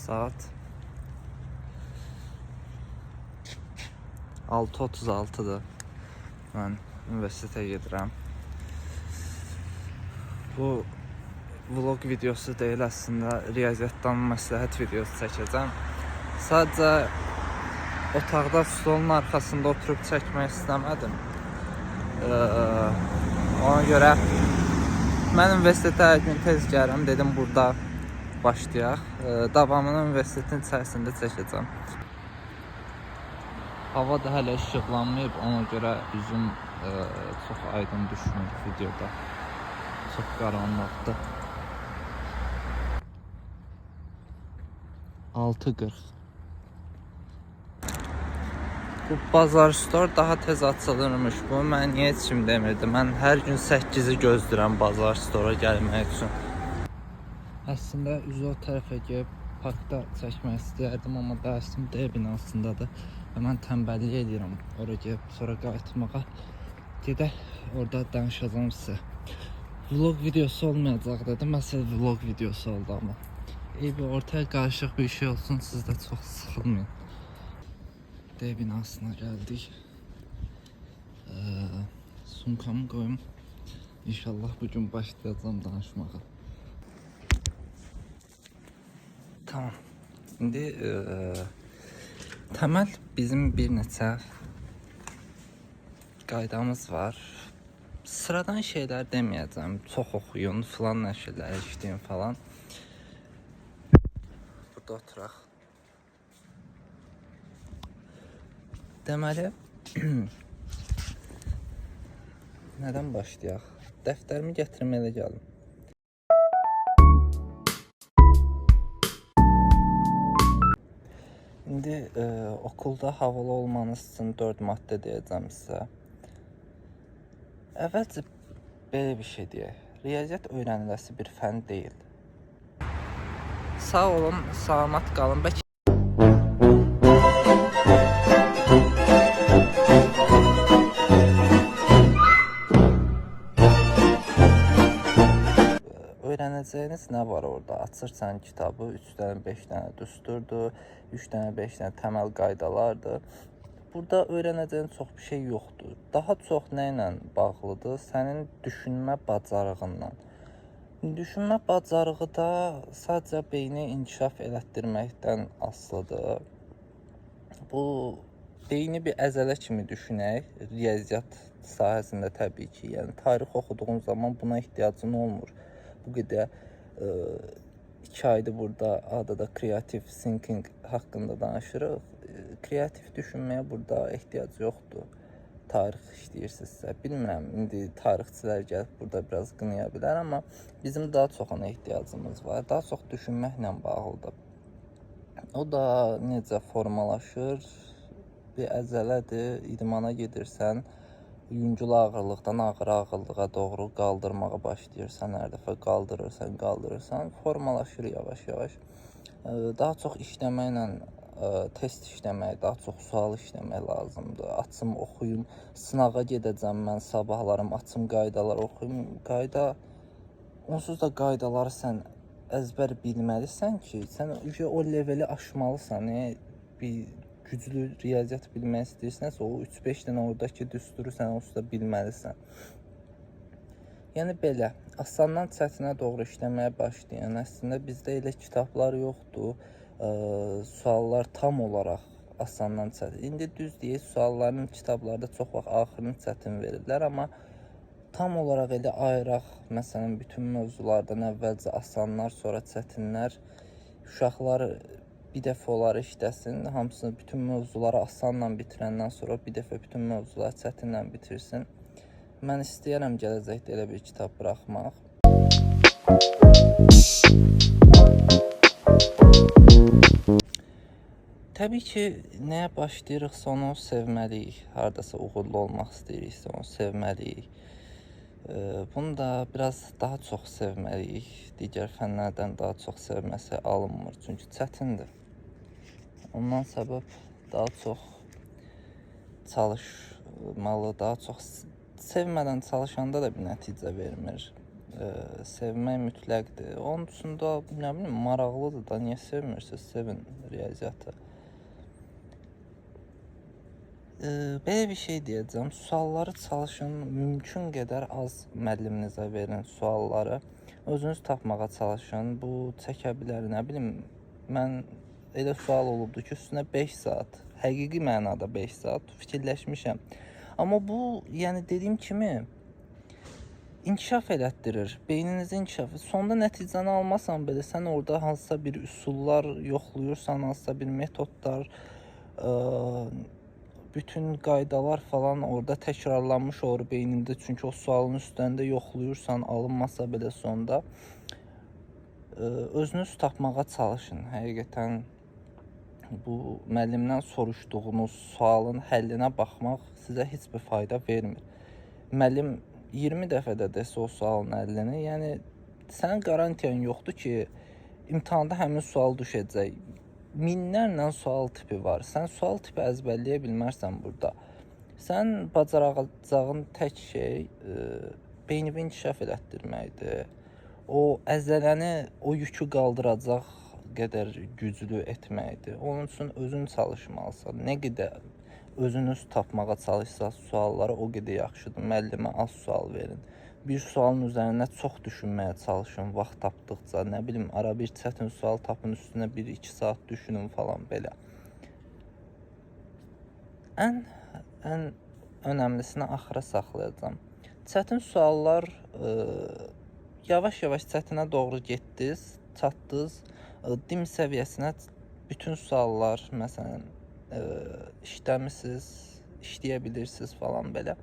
Saat 6:36-dır. Mən universitetə gedirəm. Bu vlog videosu deyil əslində, riyaziyyatdan məsləhət videosu çəkəcəm. Sadəcə otaqda stolun arxasında oturub çəkmək istəmədim. Ona görə mən universitetə hər gün tez gəlirəm, dedim burada başlayaq. Davamını universitetin içərisində çəkəcəm. Hava da hələ işıqlanmayıb, ona görə üzüm çox aydın düşmür videoda. Çox qaranlıqdır. 6:40. Bu Bazar Store daha tez açılırmış. Bu mən niyə heç kim demirdi? Mən hər gün 8-i gözləyirəm Bazar Store-a gəlmək üçün. Əslində üzü o tərəfə gedib parkda çəkmək istəyərdim, amma dərsim D binasındadır və mən tənbəllik edirəm ora gedib sonra qayıtmağa. Gedək, orada danışacağım sizə. Vlog videosu olmayacaq dedim. Məsəl vlog videosu oldu amma. İyi bir ortaya qarışıq bir şey olsun, siz də çox sıxılmayın. D binasına gəldik. Sumkamı qoyum. İnşallah bugün başlayacağım danışmağa. Tamam. İndi təməl bizim bir neçə qaydamız var. Sıradan şeylər deməyəcəm. Çox oxuyun, filan nəşrlər işləyin falan. Burada oturaq. Deməli, nədən başlayaq? Dəftərimi gətirim elə gəlim. İndi okulda havalı olmanız üçün 4 maddə deyəcəm sizə. Əvvəlcə belə bir şey deyək. Riyaziyyat öyrəniləsi bir fən deyil. Sağ olun, salamat qalın. Bəlkə öyrənəcəyiniz nə var orada? Açırsan kitabı, 3 dənə, 5 dənə düsturdur, 3 dənə, 5 dənə təməl qaydalardır. Burada öyrənəcəyin çox bir şey yoxdur. Daha çox nə ilə bağlıdır? Sənin düşünmə bacarığından. Düşünmə bacarığı da sadəcə beyni inkişaf elətdirməkdən asılıdır. Bu beyni bir əzələ kimi düşünək, riyaziyyat sahəsində təbii ki, yəni tarix oxuduğun zaman buna ehtiyacın olmur. Bu qədər 2 aydır burada adada kreativ thinking haqqında danışırıq. Kreativ düşünməyə burada ehtiyac yoxdur. Tarix işləyirsinizsə, bilmirəm, indi tarixçilər gəlib burada biraz qınaya bilər, amma bizim daha çox ona ehtiyacımız var. Daha çox düşünməklə bağlıdır. O da necə formalaşır? Bir əzələdir, idmana gedirsən, yüngül ağırlıqdan ağır ağırlığa doğru qaldırmağa başlayırsan, hər dəfə qaldırırsan, qaldırırsan, formalaşır yavaş-yavaş. Daha çox işləməklə, test işləmək, daha çox sual işləmək lazımdır. Açım, oxuyum, sınağa gedəcəm mən sabahlarım, açım qaydaları oxuyum. Qayda onsuz da qaydaları sən əzbər bilməlisən ki, sən o leveli aşmalısan. Bir güclü riyaziyyat bilmək istəyirsənsə, o 3-5 dənə oradakı düsturu sən onsuz da bilməlisən. Yəni belə, asandan çətinə doğru işləməyə başlayın. Əslində bizdə elə kitablar yoxdur. Suallar tam olaraq asandan çətin. İndi düz deyək, sualların kitablarda çox vaxt axırını çətin verirlər, amma tam olaraq elə ayıraq, məsələn, bütün mövzulardan əvvəlcə asanlar, sonra çətinlər. Uşaqlar bir dəfə onları işləsin, hamısını bütün mövzuları asanla bitirəndən sonra bir dəfə bütün mövzuları çətinlə bitirsin. Mən istəyirəm gələcəkdə elə bir kitab buraxmaq. Təbii ki, nəyə başlayırıqsa onu sevməliyik. Hardasa uğurlu olmaq istəyiriksə onu sevməliyik. Bunu da biraz daha çox sevməliyik. Digər fənlərdən daha çox sevməsi alınmır, çünki çətindir. Ondan səbəb daha çox çalışmalı, daha çox sevmədən çalışanda da bir nəticə vermir. Sevmək mütləqdir. Onun üçün də nə bilim maraqlıdır da, niyə sevmirsiniz? Sevin riyaziyyatı. Belə bir şey deyəcəm. Sualları çalışın, mümkün qədər az müəlliminizə verin sualları. Özünüz tapmağa çalışın. Bu çəkə bilər, nə bilim, mən elə sual olubdu ki, üstünə 5 saat, həqiqi mənada 5 saat fikirləşmişəm. Amma bu, yəni dediyim kimi inkişaf elətdirir. Beyninizi inkişaf. Sonda nəticəni almasan belə sən orada hansısa bir üsullar yoxlayırsan, hansısa bir metodlar, bütün qaydalar falan orada təkrarlanmış olur beynində. Çünki o sualın üstündə yoxlayırsan, alınmasa belə sonda. Özünüz tapmağa çalışın. Həqiqətən bu müəllimdən soruşduğunuz sualın həllinə baxmaq sizə heç bir fayda vermir. Müəllim 20 dəfə də desə o sualın həllini, yəni sənin qarantiyan yoxdur ki, imtahanda həmin sual düşəcək. Minlərlə sual tipi var. Sən sual tipi əzbərləyə bilmərsən burada. Sən bacaracağın tək şey beynini inkişaf elətdirməkdir. O əzələni, o yükü qaldıracaq qədər güclü etməkdir. Onun üçün özün çalışmalısan. Nə qədər özünüz tapmağa çalışsaz sualları, o qədər yaxşıdır. Müəllimə az sual verin. Bir sualın üzərinə çox düşünməyə çalışın vaxt tapdıqca. Nə bilim, ara bir çətin sual tapın, üstünə 1-2 saat düşünün falan belə. Ən önəmlisini axıra saxlayacağam. Çətin suallar yavaş-yavaş çətinə doğru getdiniz, çatdınız. Dim səviyyəsinə bütün suallar, məsələn, işləmisiniz, işləyə bilirsiniz falan belə.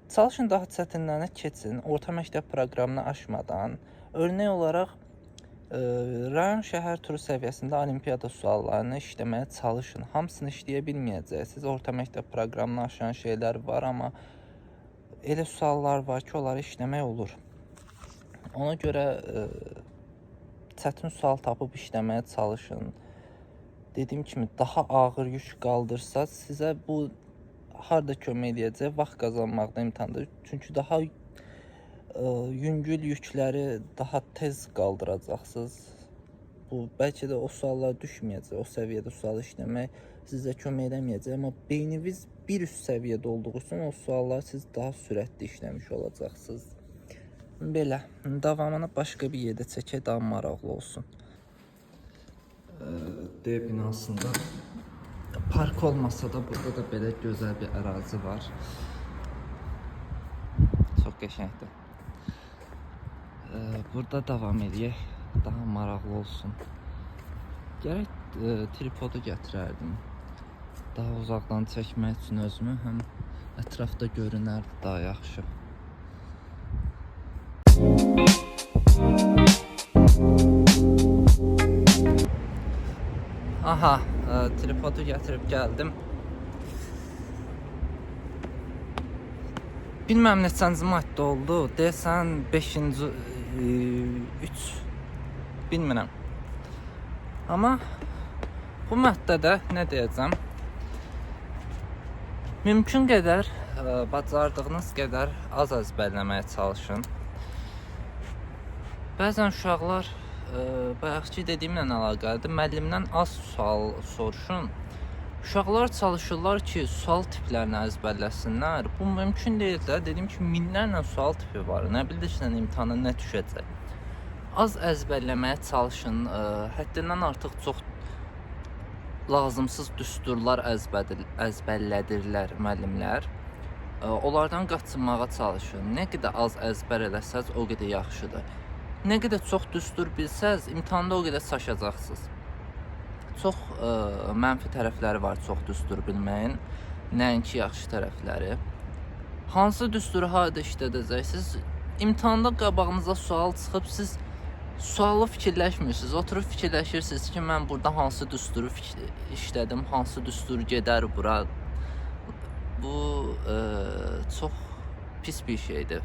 Çalışın daha çətinlərinə keçin, orta məktəb proqramını aşmadan. Örnək olaraq rayon şəhər turu səviyyəsində olimpiyada suallarını işləməyə çalışın. Hamısını işləyə bilməyəcəksiniz. Orta məktəb proqramını aşan şeylər var, amma elə suallar var ki, onları işləmək olur. Ona görə çətin sual tapıb işləməyə çalışın. Dediyim kimi, daha ağır yük qaldırsa, sizə bu harda kömək eləyəcək? Vaxt qazanmaqda imtahanda. Çünki daha yüngül yükləri daha tez qaldıracaqsınız. Bu bəlkə də o suallar düşməyəcək. O səviyyədə sual işləmək sizə kömək eləməyəcək, amma beyniniz bir üst səviyyədə olduğu üçün o sualları siz daha sürətli işləmiş olacaqsınız. Belə, davamını başqa bir yerdə çəkək, daha maraqlı olsun. D binasında park olmasa da burada da belə gözəl bir ərazi var. Çox qəşəngdir. Burada davam eləyək, daha maraqlı olsun. Gərək tripodu gətirərdim. Daha uzaqdan çəkmək üçün özümü, həm ətrafda görünərdi daha yaxşı. Aha, tripodu gətirib gəldim. Bilməm neçənci maddə oldu. Deyəsən 5-ci, 3, bilmirəm. Amma bu maddədə nə deyəcəm? Mümkün qədər, bacardığınız qədər az əzbərləməyə çalışın. Bəzən uşaqlar, bayaqki dediyimlə əlaqəlidir, müəllimdən az sual soruşun. Uşaqlar çalışırlar ki, sual tiplərini əzbərləsinlər. Bu mümkün deyil də. Dediyim kimi, minlərlə sual tipi var. Nə bilirsən imtahana nə düşəcək. Az əzbərləməyə çalışın. Həddindən artıq çox lazımsız düsturlar əzbərlədirlər müəllimlər. Onlardan qaçınmağa çalışın. Nə qədər az əzbər eləsəz, o qədər yaxşıdır. Nə qədər çox düstur bilsəz, imtahanda o qədər şaşacaqsınız. Çox mənfi tərəfləri var çox düstur bilməyin, nəinki yaxşı tərəfləri. Hansı düsturu harada işlədəcəksiniz? İmtahanda qabağınıza sual çıxıb, siz sualı fikirləşmirsiniz. Oturub fikirləşirsiniz ki, mən burada hansı düsturu işlədim, hansı düstur gedər bura. Bu çox pis bir şeydir.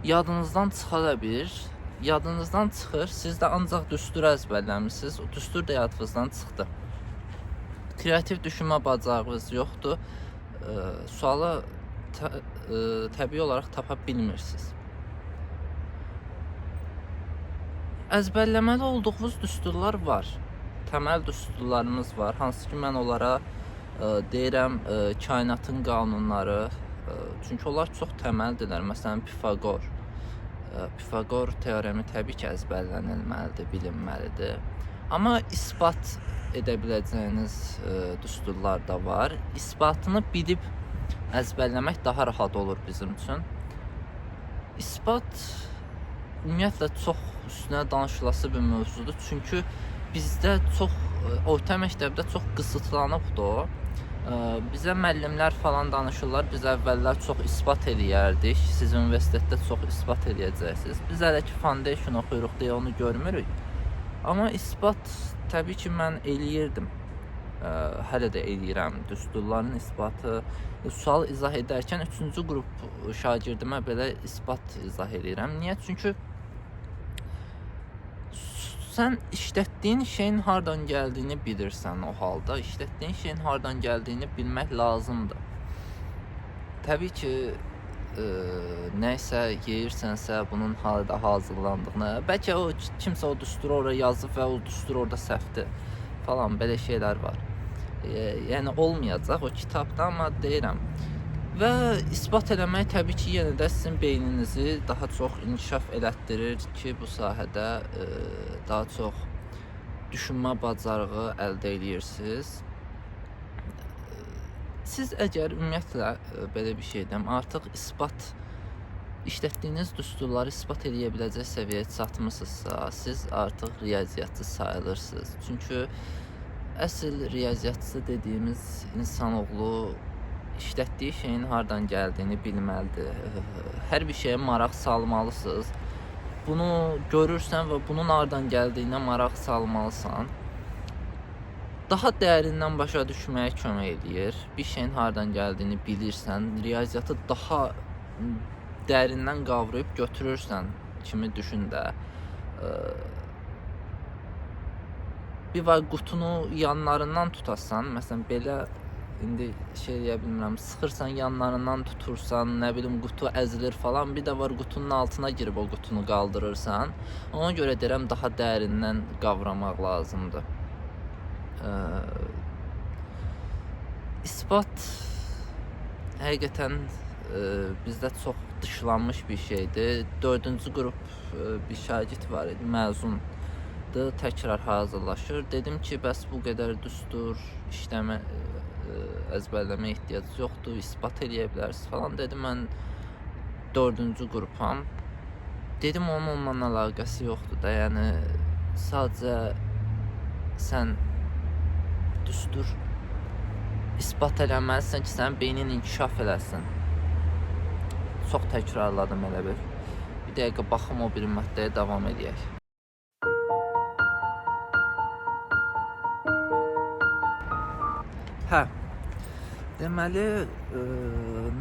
Yadınızdan çıxa da bilir. Yadınızdan çıxır, siz də ancaq düstur əzbərləmisiniz. O düstur da yadınızdan çıxdı. Kreativ düşünmə bacarığınız yoxdur. Sualı təbii olaraq tapa bilmirsiniz. Əzbərləməli olduğumuz düsturlar var. Təməl düsturlarımız var, hansı ki mən onlara deyirəm kainatın qanunları, çünki onlar çox təməldirlər. Məsələn, Pifaqor. Pifaqor teoremi təbii ki əzbərlənilməlidir, bilinməlidir. Amma isbat edə biləcəyiniz düsturlar da var. İsbatını bilib əzbərləmək daha rahat olur bizim üçün. İsbat ümumiyyətlə çox üstünə danışılası bir mövzudur. Çünki bizdə çox orta məktəbdə çox qısıtlanıbdı o. Bizə müəllimlər falan danışırlar. Biz əvvəllər çox isbat eləyərdik. Siz universitetdə çox isbat eləyəcəksiniz. Biz hələ ki foundation oxuyuruq deyə onu görmürük. Amma isbat təbii ki mən eləyirdim. Hələ də eləyirəm. Düsturların isbatı, sual izah edərkən 3-cü qrup şagirdimə belə isbat izah eləyirəm. Niyə? Çünki sən işlətdiyin şeyin hardan gəldiyini bilirsən o halda. İşlətdiyin şeyin hardan gəldiyini bilmək lazımdır. Təbii ki, nə isə yeyirsənsə bunun harda hazırlandığını, bəlkə o kimsə o düsturu ora yazıb və o düstur orada səhvdir falan, belə şeylər var. Yəni olmayacaq o kitabda, amma deyirəm. Və isbat eləmək təbii ki, yenə də sizin beyninizi daha çox inkişaf elətdirir ki, bu sahədə daha çox düşünmə bacarığı əldə eləyirsiniz. Siz əgər ümumiyyətlə belə bir şey deyim, artıq isbat işlətdiyiniz düsturları isbat eləyə biləcək səviyyəyə çatmısınızsa, siz artıq riyaziyyatçı sayılırsınız. Çünki əsl riyaziyyatçı dediyimiz insanoğlu işlətdiyi şeyin hardan gəldiyini bilməlidir. Hər bir şeyə maraq salmalısınız. Bunu görürsən və bunun hardan gəldiyinə maraq salmalısan. Daha dərindən başa düşməyə kömək eləyir. Bir şeyin hardan gəldiyini bilirsən, riyaziyyatı daha dərindən qavrayıb götürürsən kimi düşün də. Bir var qutunu yanlarından tutasan, məsələn belə indi şey deyə bilmirəm, sıxırsan yanlarından tutursan, nə bilim qutu əzilir falan. Bir də var qutunun altına girib o qutunu qaldırırsan. Ona görə deyirəm daha dərindən qavramaq lazımdır. İsbat həqiqətən bizdə çox dışlanmış bir şeydir. 4-cü qrup bir şagird var idi, məzundur, təkrar hazırlaşır. Dedim ki, bəs bu qədər düstur işləmə, əzbərləməyə ehtiyac yoxdur, isbat eləyə bilərsiniz falan. Dedim, mən 4-cü qrupam. Dedim, onun onunla əlaqəsi yoxdur da, yəni sadəcə sən düstur isbat eləməlisən ki, sənin beynin inkişaf eləsin. Çox təkrarladım elə bil. Bir dəqiqə baxım o bir maddəyə davam eləyək. Hə. Deməli,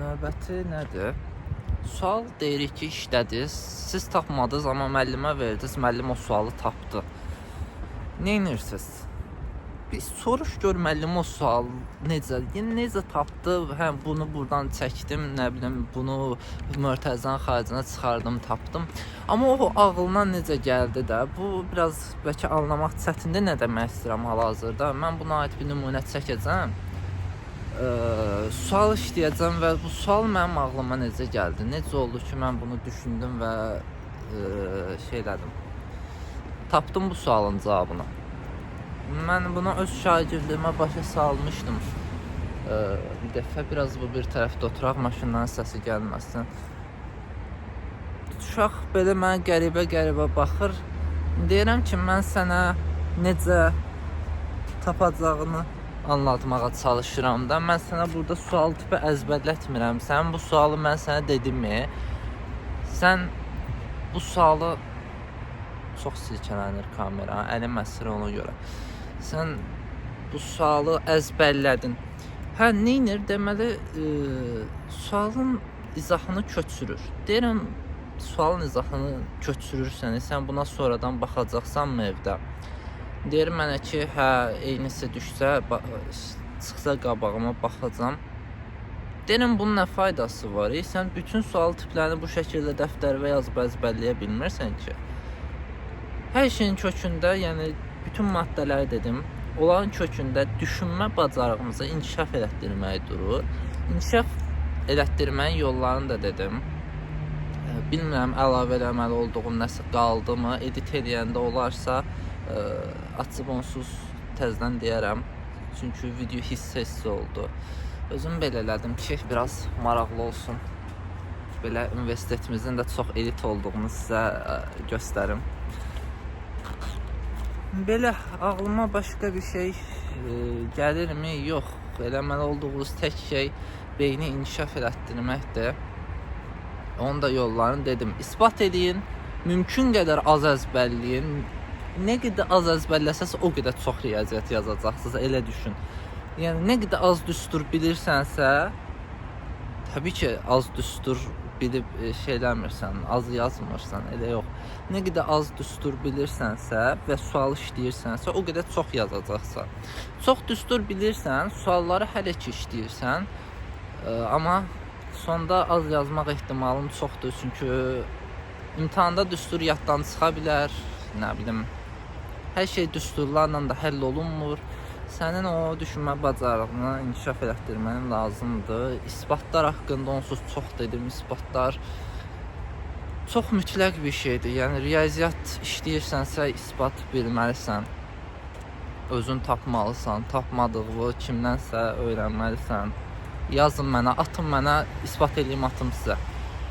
növbəti nədir? Sual deyirik ki, işlədiniz. Siz tapmadınız, amma müəllimə verdiniz. Müəllim o sualı tapdı. Nə edirsiniz? Bir soruş gör müəllim o sual necə, yəni necə tapdı? Hə, bunu buradan çəkdim, nə bilim, bunu mötərizənin xaricinə çıxardım, tapdım. Amma o ağlına necə gəldi də? Bu biraz bəlkə anlamaq çətindir, nə demək istəyirəm hal-hazırda. Mən buna aid bir nümunə çəkəcəm. Sual işləyəcəm və bu sual mənim ağlıma necə gəldi? Necə oldu ki, mən bunu düşündüm və şey elədim. Tapdım bu sualın cavabını. Mən bunu öz şagirdimə başa salmışdım. Bir dəfə biraz bu bir tərəfdə oturaq, maşından səsi gəlməsin. Uşaq belə mənə qəribə-qəribə baxır. Deyirəm ki, mən sənə necə tapacağını anlatmağa çalışıram da. Mən sənə burada sual tipi əzbərlətmirəm. Sən bu sualı mən sənə dedimmi? Sən bu sualı çox silkələnir kamera, əlim əsir ona görə. Sən bu sualı əzbərlədin. Hə, neynir? Deməli, sualın izahını köçürür. Deyirəm, sualın izahını köçürürsən, sən buna sonradan baxacaqsanmı evdə? Deyir mənə ki, hə, eynisi düşsə, çıxsa qabağıma baxacam. Deyirəm, bunun nə faydası var? Sən bütün sual tiplərini bu şəkildə dəftərə yazıb əzbərləyə bilmirsən ki. Hər şeyin kökündə, yəni bütün maddələri dedim, onların kökündə düşünmə bacarığımızı inkişaf elətdirmək durur. İnkişaf elətdirməyin yollarını da dedim. Bilmirəm əlavə eləməli olduğum nəsə qaldımı? Edit eləyəndə olarsa açıb onsuz təzədən deyərəm. Çünki video hissə-hissə oldu. Özüm belə elədim ki, biraz maraqlı olsun. Belə universitetimizin də çox elit olduğunu sizə göstərim. Belə ağlıma başqa bir şey gəlirmi? Yox. Eləməli olduğunuz tək şey beyni inkişaf elətdirməkdir. Onun da yollarını dedim. İsbat eləyin, mümkün qədər az əzbərləyin. Nə qədər az əzbərləsəz, o qədər çox riyaziyyat yazacaqsınız, elə düşün. Yəni nə qədər az düstur bilirsənsə, təbii ki, az düstur bilib şey eləmirsən, az yazmırsan, elə yox. Nə qədər az düstur bilirsənsə və sual işləyirsənsə, o qədər çox yazacaqsan. Çox düstur bilirsən, sualları hələ ki işləyirsən, amma sonda az yazmaq ehtimalın çoxdur, çünki imtahanda düstur yaddan çıxa bilər, nə bilim, hər şey düsturlarla da həll olunmur. Sənin o düşünmə bacarığını inkişaf elətdirmənin lazımdır. İsbatlar haqqında onsuz çox dedim. İsbatlar çox mütləq bir şeydir. Yəni riyaziyyat işləyirsənsə isbat bilməlisən. Özün tapmalısan, tapmadığını kimdənsə öyrənməlisən. Yazın mənə, atın mənə, isbat eləyim, atım sizə.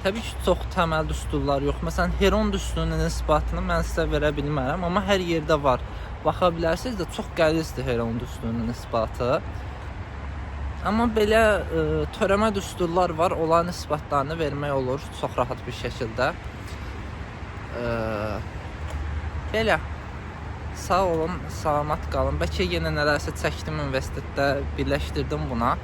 Təbii ki, çox təməl düsturlar yox. Məsələn, Heron düsturunun isbatını mən sizə verə bilmərəm, amma hər yerdə var. Baxa bilərsiniz də, çox qəlizdir Heron düsturunun isbatı. Amma belə törəmə düsturlar var, onların isbatlarını vermək olur çox rahat bir şəkildə. Belə. Sağ olun, salamat qalın. Bəlkə yenə nələrsə çəkdim universitetdə, birləşdirdim buna.